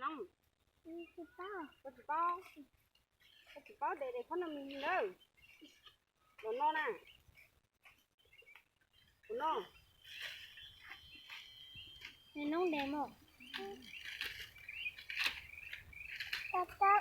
Noob, koj tsis paub, koj tsis paub de de qhob no me ntsis nawb. Los no na, los no. Noob de mog. Koj, koj,